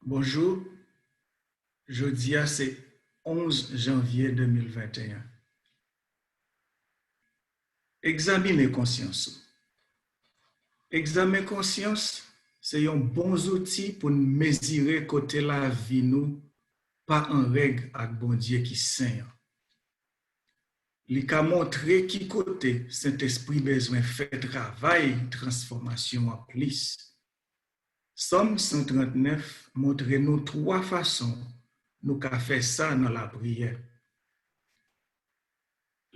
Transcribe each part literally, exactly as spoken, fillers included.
Bonjou, jodi a se onz janvye de mil venteyen. Egzamine konsyans ou. Egzamen konsyans se yon bon zouti pou n mezire kote lavi nou pa an règ ak Bondye ki sen an. Li ka montre ki kote Sentespri bezwen fè travay transfòmasyon an plis. Sòm san trannèf montre nou twa fason nou ka fè sa nan lapriyè.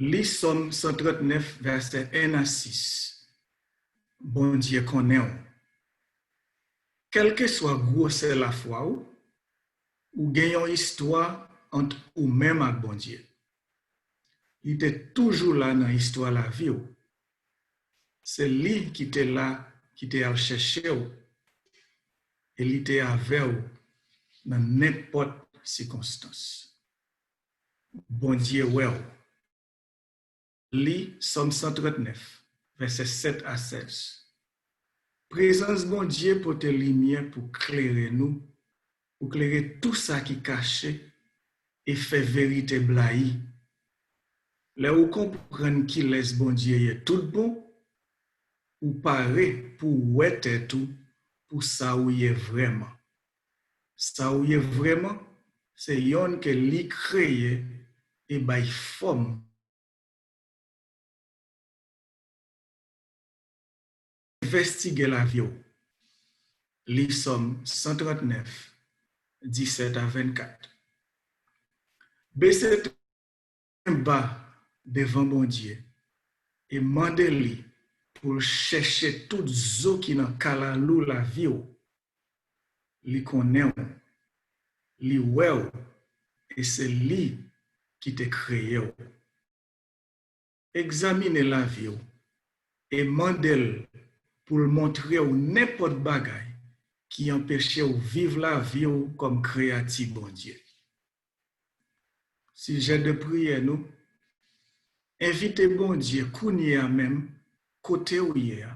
Li Sòm san trannèf, vèsè en a sis. Bondye konnen w. Kèlkeswa gwosè lafwa w, ou gen yon istwa ant ou menm ak Bondye. Li te toujou la nan istwa lavi w. Se li ki te la, ki te al chèche w, e li te avè w nan nenpòt sikonstans. Bondye wè w. Li Sòm san trannèf, vèsè sèt a sèz. Prezans Bondye pote limyè pou klere nou, pou klere tou sa ki kache e fè verite blayi. Lè ou konprann kilès Bondye ye tout bon, ou pare pou w wè tèt ou pou sa ou ye vrèman. Sa ou ye vrèman, se yonn ke li kreye e bay fòm. Envestige lavi w. Li Sòm san trannèf, disèt a vennkat. Bese tèt ba devan Bondye e mande li pou l chèche tout zo ki nan kalalou lavi w. Li konnen w, li wè w, e se li ki te kreye w. Egzamine lavi w e mande l pou l montre w nenpòt bagay ki anpeche w viv lavi w kòm kreyati Bondye. Sijè de priyè nou, envite Bondye kounye a menm kote w ye a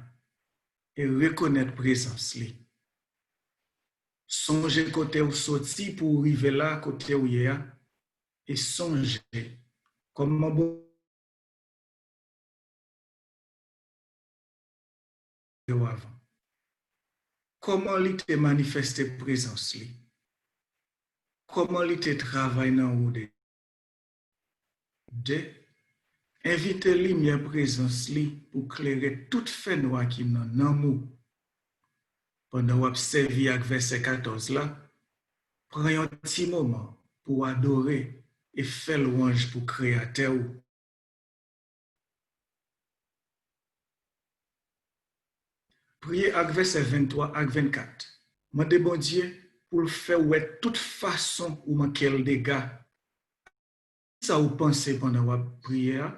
e rekonèt prezans li. Sonje kote w soti pou w rive la kote w ye a e sonje kòman Bondye yo avan. Kòman li te manifeste prezans li? Kòman li te travay nan ou de? De, envite limyè prezans li pou klere tout fènwa ki nan nanm ou. Pandan w ap sèvi ak vèsè katòz la, pran yon ti moman pou w adore e fè lwanj pou Kreyatè w. Priye ak vèsè venntwa ak vennkat. Mande Bondye pou l fè w wè tout fason ou manke l dega. Sa ou panse pandan w ap priye a?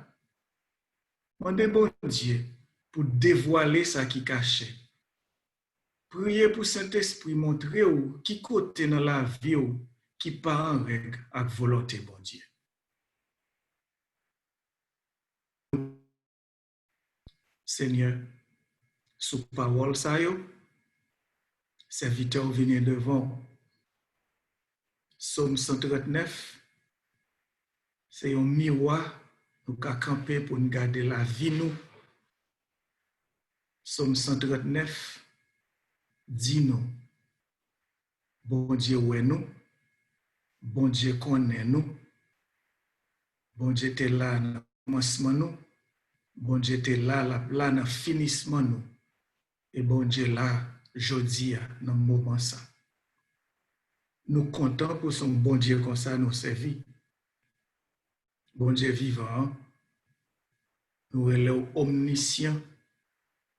Mande Bondye pou devwale sa ki kache. Priye pou Sentespri montre w ki kote nan lavi w ki pa an règ ak volonte Bondye. Senyè, sou pawòl sa yo, sèvitè w vini devan w. Sòm san trannèf, se yon miwa nou ka kanpe pou n gade lavi nou. Sòm san trannèf di nou, Bondye wè nou, Bondye konnen nou, Bondye te la nan kòmansman nou, Bondye te la, l ap la nan finisman nou, e Bondye la jodi a, nan moman sa. Nou kontan pou se yon Bondye konsa nou sèvi. Bondye vivan an, nou rele w omnisyan,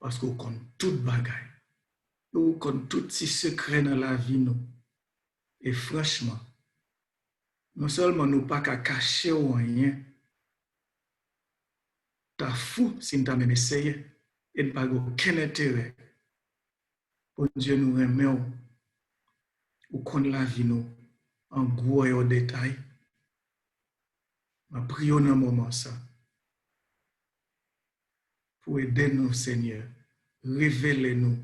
paske w konn tout bagay. Ou konn tout ti sekrè nan lavi nou. E franchman, non sèlman nou pa ka kache w anyen, ta fou si n ta menm eseye, e n pa gen okenn enterè. Bondye, nou renmen w. Ou konn lavi nou an gwo e o detay. M ap priye w nan moman sa pou ede nou, Senyè, revele nou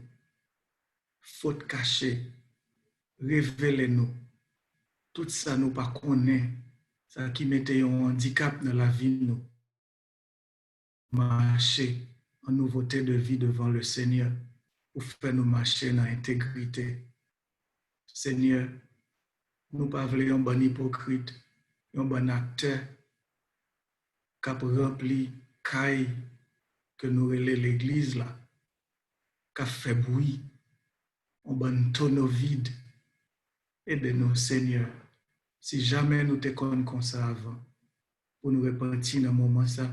fot kache, revele nou tout sa nou pa konnen, sa ki mete yon andikap nan lavi nou. Mache an nouvote de vi devan le Senyè pou fè nou mache nan entegrite. Senyè, nou pa vle yon bann ipokrit, yon bann aktè k ap ranpli kay ke nou rele legliz la, k ap fè bwi, yon bann tono vid. Ede nou, Senyè, si jamè nou te konn konsa avan, pou nou repanti nan moman sa,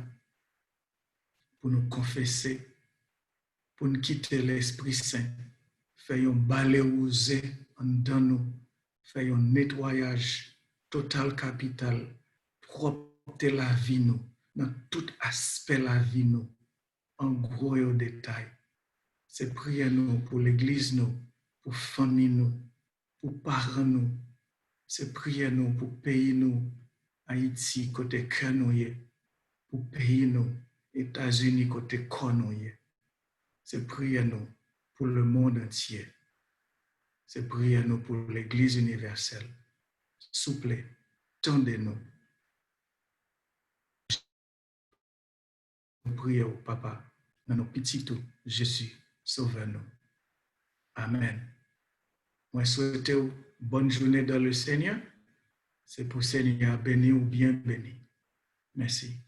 pou nou konfese, pou n kite Lespri Sen fè yon bale wouze anndan nou, fè yon netwayaj total kapital, pwòpte lavi nou, nan tout aspè lavi nou, an gwo e o detay. Se priyè nou pou legliz nou, pou fanmi nou, pou paran nou. Se priyè nou pou peyi nou, Ayiti, kote kè nou ye, pou peyi nou, Etazini, kote kò nou ye. Se priyè nou pou lemonn antye. Se priyè nou pou legliz inivèsèl. Souple, tande nou. Nou priye w, Papa, nan non pitit ou, Jezi, Sovè nou. Amèn. Mwen swete w bòn jounen dans le Seigneur. Se pou Senyè a beni w byen beni. Mèsi.